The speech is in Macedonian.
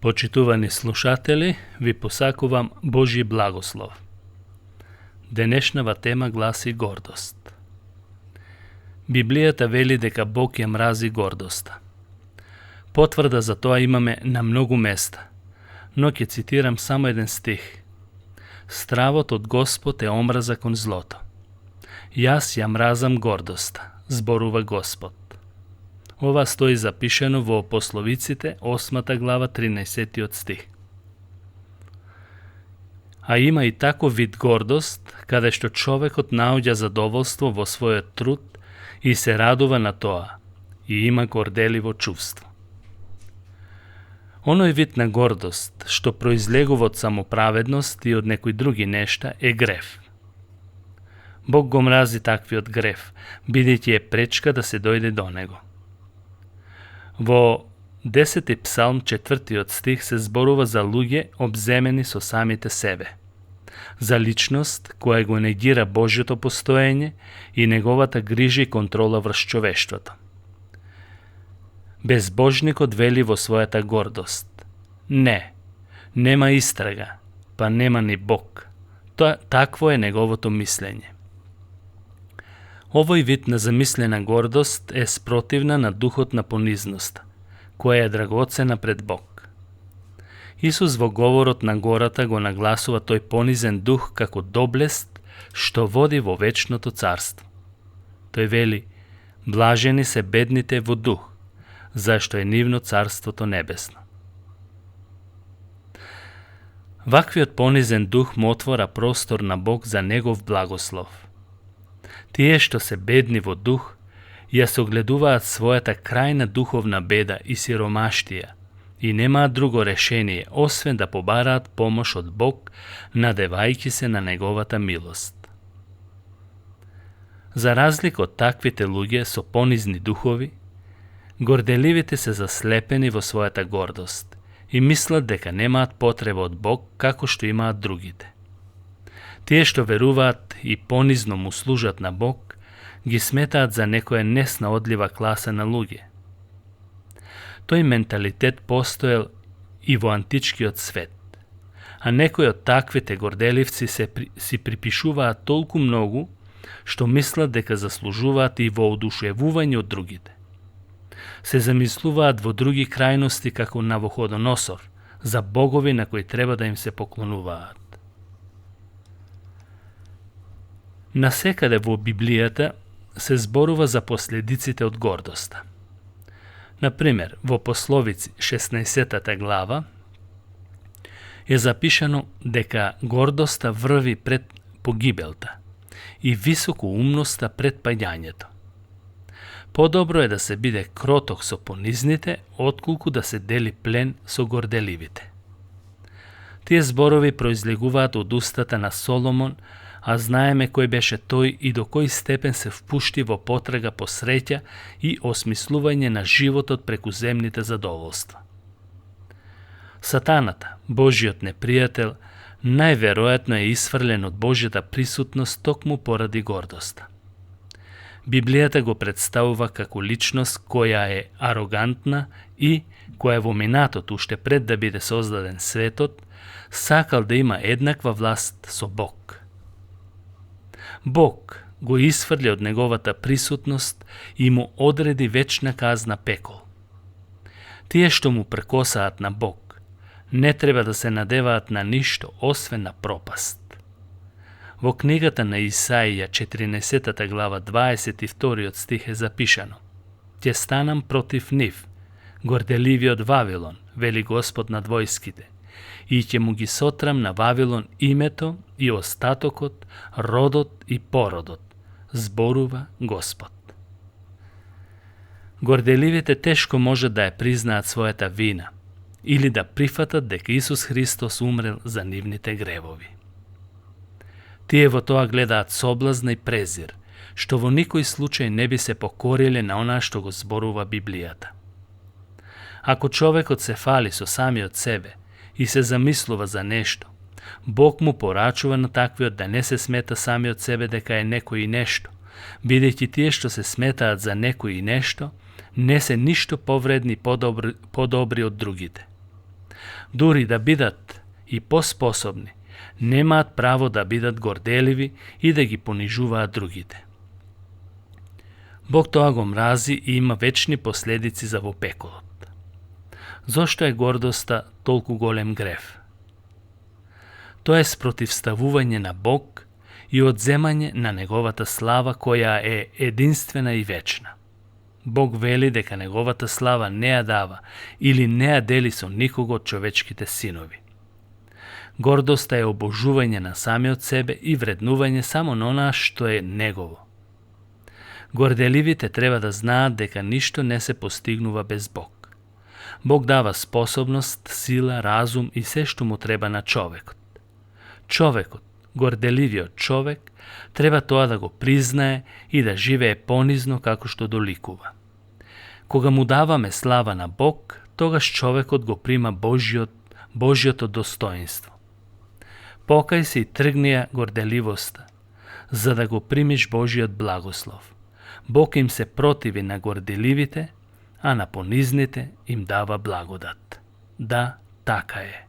Почитувани слушатели, ви посакувам Божи благослов. Денешнава тема гласи гордост. Библијата вели дека Бог ја мрази гордоста. Потврда за тоа имаме на многу места, но ќе цитирам само еден стих. Стравот од Господ е омраза кон злото. Јас ја мразам гордоста, зборува Господ. Ова стои запишено во Пословиците, 8 глава, 13 стих. А има и таков вид гордост, каде што човекот наоѓа задоволство во својот труд и се радува на тоа, и има горделиво чувство. Оној вид на гордост, што произлегува од самоправедност и од некои други нешта, е грев. Бог го мрази таквиот грев, бидејќи е пречка да се дојде до него. Во 10 псалм 4 стих се зборува за луѓе обземени со самите себе, за личност која го негира Божјото постоење и неговата грижа и контрола врз човештвото. Безбожникот вели во својата гордост: не, нема истрага, па нема ни Бог. Такво е неговото мислење. Овој вид на замислена гордост е спротивна на духот на понизноста, која е драгоцена пред Бог. Исус во говорот на гората го нагласува тој понизен дух како доблест што води во вечното царство. Тој вели: блажени се бедните во дух, зашто е нивно царството небесно. Ваквиот понизен дух му отвора простор на Бог за негов благослов. Тие што се бедни во дух, ја согледуваат својата крајна духовна беда и сиромаштија и немаат друго решение, освен да побараат помош од Бог, надевајќи се на неговата милост. За разлика од таквите луѓе со понизни духови, горделивите се заслепени во својата гордост и мислат дека немаат потреба од Бог како што имаат другите. Тие што веруваат и понизно му служат на Бог, ги сметаат за некоја неснаодлива класа на луѓе. Тој менталитет постоел и во античкиот свет, а некои од таквите горделивци си припишуваат толку многу, што мислат дека заслужуваат и воодушевување од другите. Се замислуваат во други крајности како Навуходоносор, за богови на кои треба да им се поклонуваат. Насекаде во Библијата се зборува за последиците од гордоста. Например, во Пословици 16 глава е запишано дека гордоста врви пред погибелта и високоумноста пред паѓањето. Подобро е да се биде кроток со понизните, отколку да се дели плен со горделивите. Тие зборови произлегуваат од устата на Соломон, а знаеме кој беше тој и до кој степен се впушти во потрага по среќа и осмислување на животот преку земните задоволства. Сатаната, Божиот непријател, најверојатно е исфрлен од Божјата присутност токму поради гордоста. Библијата го представува како личност која е арогантна и која во минатот, уште пред да биде создаден светот, сакал да има еднаква власт со Бог. Бог го исфрли од неговата присутност и му одреди вечна казна пекол. Тие што му прекосаат на Бог, не треба да се надеваат на ништо, освен на пропаст. Во книгата на Исаија, 14 глава, 22 стих е запишано: ќе станам против нив, горделивиот Вавилон, вели Господ над војските, и ќе му ги сотрам на Вавилон името и остатокот, родот и породот, зборува Господ. Горделивите тешко можат да ја признаат својата вина или да прифатат дека Исус Христос умрел за нивните гревови. Тие во тоа гледаат соблазна и презир, што во никој случај не би се покориле на она што го зборува Библијата. Ако човекот се фали со самиот себе и се замислува за нешто, Бог му порачува на таквиот да не се смета самиот себе дека е некој и нешто, бидејќи тие што се сметаат за некој и нешто, не се ништо повредни подобри од другите. дури да бидат и поспособни, немаат право да бидат горделиви и да ги понижуваат другите. Бог тоа го мрази и има вечни последици за во пеколот. Зошто е гордоста толку голем грев? Тоа е спротивставување на Бог и одземање на неговата слава која е единствена и вечна. Бог вели дека неговата слава не ја дава или не ја дели со никого од човечките синови. Гордоста е обожување на самиот себе и вреднување само на она што е негово. Горделивите треба да знаат дека ништо не се постигнува без Бог. Бог дава способност, сила, разум и се што му треба на човекот. Човекот, горделивиот човек, треба тоа да го признае и да живее понизно како што доликува. Кога му даваме слава на Бог, тогаш човекот го прима Божјото достоинство. Покај се и тргни ја горделивоста, за да го примиш Божиот благослов. Бог им се противи на горделивите, а на понизните им дава благодат. Да, така е.